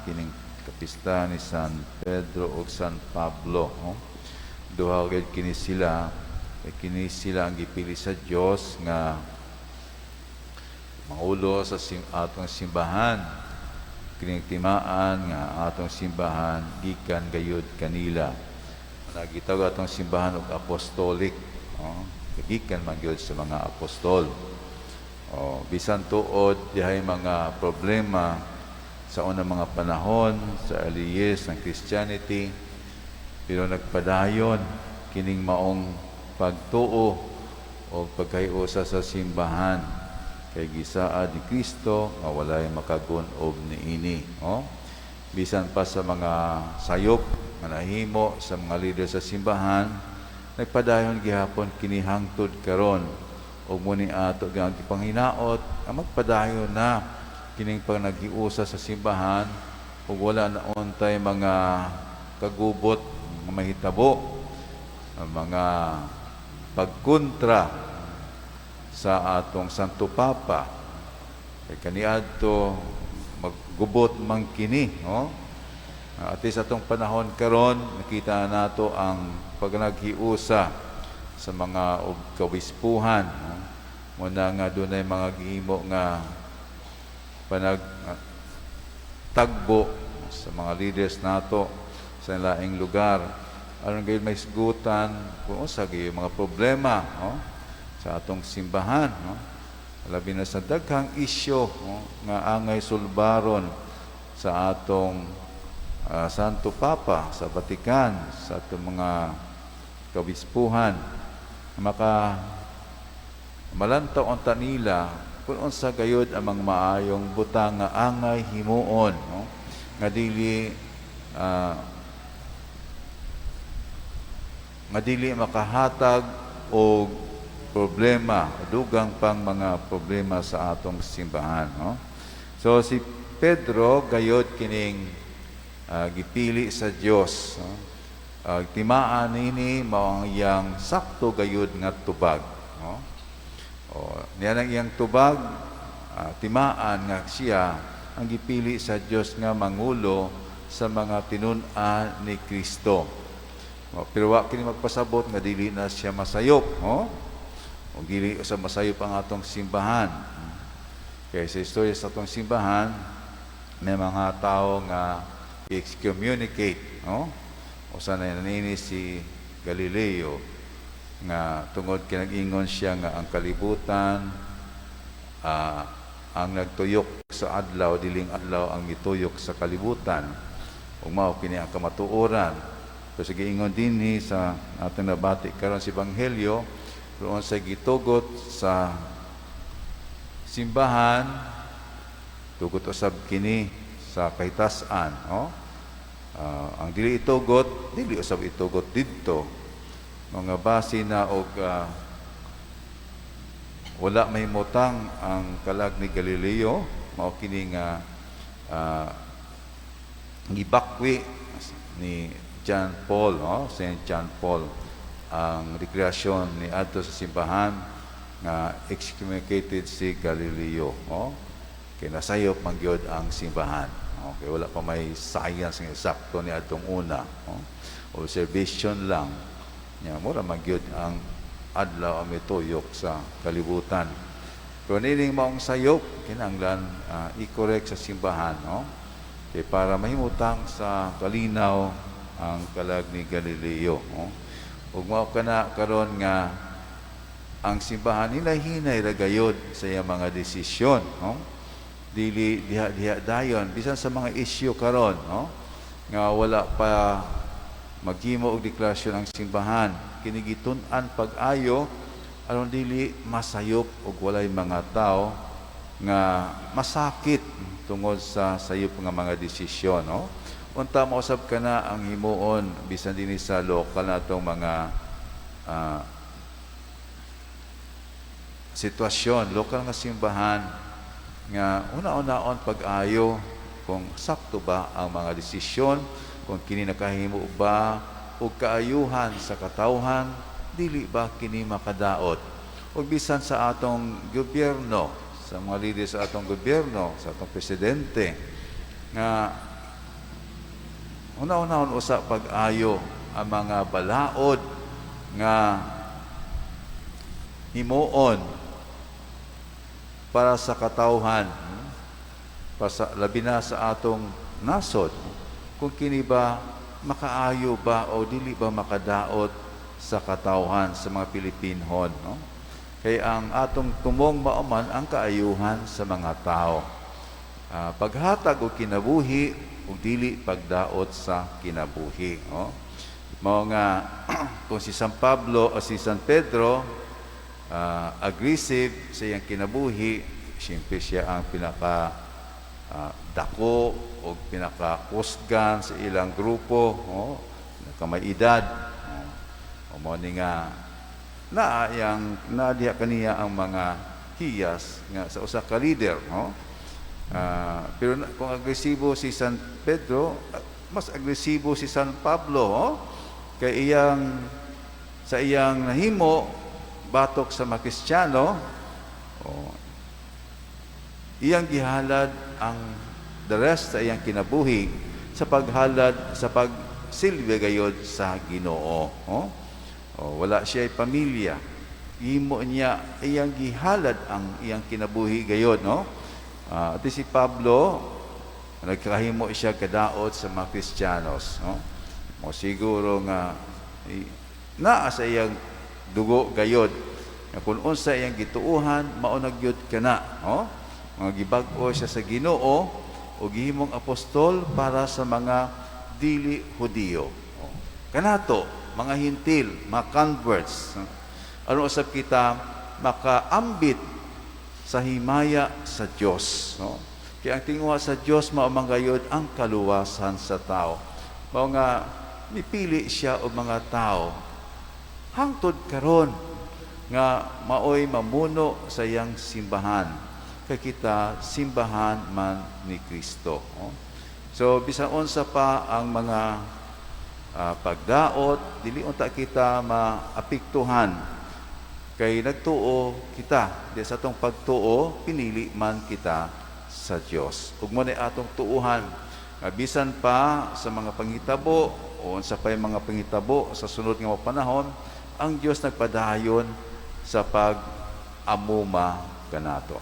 kining kapista ni San Pedro ug San Pablo, no? Duha gid kini sila kay kini sila ang gipili sa Dios nga mangulo sa atong simbahan. Kining timaan nga atong simbahan gikan gayud kanila. Nagitawag atong simbahan og apostolic, no? Gikan man gyud sa mga apostol. Oh, bisan tuod dihay mga problema sa unang mga panahon, sa early years ng Christianity, pero nagpadayon kining maong pagtuo o pagkahiusa sa simbahan kay gisaad ni Kristo nga walay makagun-ob niini, oh. Bisan pa sa mga sayop nga nahimo sa mga leader sa simbahan, nagpadayon gihapon kini hangtod karon. Ug mao ni ato ang gipanghinaot nga magpadayon na kining panaghiusa sa simbahan ug wala na untay mga kagubot nga mahitabo, ang mga pagkontra sa atong Santo Papa kay kaniadto maggubot man kini, no? At sa atong panahon karon, nakita nato ang pagnaghiusa sa mga kaobispuhan, no? Muna nga dunay mga gihimo nga panag tagbo sa mga leaders nato sa laing lugar aron gayud may hisgutan kung unsa gyud mga problema, no, sa atong simbahan, no, labi na sa daghang isyu, no, nga angay sulbaron sa atong Santo Papa sa Vatican, sa atong mga kaobispuhan, maka malantaw unta nila kung unsa gayud ang mga maayong butang nga angay himuon, no, nga dili makahatag og problema, dugang pang mga problema sa atong simbahan, no? So si Pedro gayud kining gipili sa Dios, no? Timaan nini mao ang iyang sakto gayud nga tubag, no? O, niya ang iyang tubag, timaan nga siya ang gipili sa Dios nga mangulo sa mga tinun-an ni Kristo. O, pero wa kini magpasabot nga dili na siya masayop, no? O dili sa masayop ang atong simbahan. Kaya sa istorya sa atong simbahan, may mga tao nga excommunicate, no? O sa nanini si Galileo nga tungod kay nag-ingon siya nga ang kalibutan ang nagtuyok sa adlaw, diling adlaw ang mituyok sa kalibutan. Ug mao kini ang kamatuoran. Pero sa giingon dinhi sa atong nabati karon sa ebanghelyo, pero sa gitugot sa simbahan, tugot usab kini sa kahitas-an, no? Ang dili itugot, dili usab itugot didto. Mga base na og wala mahimutang ang kalag ni Galileo, mao kini nga gibakwi ni John Paul, no? Saint John Paul, ang deklarasyon ni adto sa simbahan nga excommunicated si Galileo, no? Kay nasayop man gyud ang simbahan. Okay, wala pa may science nga eksakto ni adtong una, no? Observation lang. Nya mura man gyud ang adlaw ang mituyok sa kalibutan. Pero nining maong sayop, kinahanglan i-correct sa simbahan, no? Kay para mahimutang sa kalinaw ang kalag ni Galileo, no? Ug mao kana karon nga ang simbahan hinay-hinay ra gayod sa iyang mga desisyon, no? Dili diha-diha dayon bisan sa mga isyu karon, no? Nga wala pa maghimo og deklarasyon ang simbahan, kini gitun-an pag-ayo aron dili masayop og walay mga tao nga masakit tungod sa sayop nga mga desisyon, no? Unta mausab kana ang himuon bisan dinhi sa lokal natong mga sitwasyon, lokal nga simbahan, nga una-unaon pag-ayo kung sakto ba ang mga desisyon, kung kini nakahimo ba og kaayuhan sa katawhan, dili ba kini makadaot. Ug bisan sa atong gobyerno, sa mga leader sa atong gobyerno, sa atong presidente, nga Una-unahon usa pag-ayo ang mga balaod nga himuon para sa katawhan, para sa, labi na sa atong nasod, kung kini ba makaayo ba o dili ba makadaot sa katawhan, sa mga Pilipinhon, no? Kay ang atong tumong mao man ang kaayuhan sa mga tao. Paghatag og kinabuhi ug dili pagdaot sa kinabuhi, no? Mao nga kung si San Pablo o si San Pedro aggressive sa iyang kinabuhi, siyempre siya ang pinaka dako o pinaka kusgan sa ilang grupo, oh, may edad. Oh, o mao ni nga naa yang naa diha kaniya ang mga hiyas nga sa usa ka leader, no? Pero kung agresibo si San Pedro, mas agresibo si San Pablo, oh? Kay iyang sa iyang nahimo batok sa mga Kristiyano, oh, iyang gihalad ang the rest sa iyang kinabuhi sa paghalad, sa pagsilbi gayod sa Ginoo, oh? Oh, wala siya pamilya, imo niya iyang gihalad ang iyang kinabuhi gayod, no? At si Pablo, nagkahimo siya kadaot sa mga Kristiyanos, no? Mo siguro nga naa sa iyang dugo gayod nga kung unsa iyang gituuhan, mao na gyud kana, no? Mga gibag-o siya sa Ginoo o gihimong apostol para sa mga dili Hudiyo. Oh. Kanato, mga Hentil, mga converts, no? Ano usab kita makaambit sa himaya sa Dios, no? Kaya ang tinguha sa Dios mao man gayud ang kaluwasan sa tao. Mao nga mipili siya og mga tao hangtod karon nga maoy mamuno sa iyang simbahan, kay kita simbahan man ni Kristo, no? So bisan unsa pa ang mga pagdaot, dili unta kita maapektuhan kay nagtuo kita. Di sa atong pagtuo, pinili man kita sa Dios. Ug mao atong tuuhan nga bisan pa sa mga panghitabo o unsa pay mga panghitabo sa sunod nga mga panahon, ang Dios nagpadayon sa pag-amuma kanato.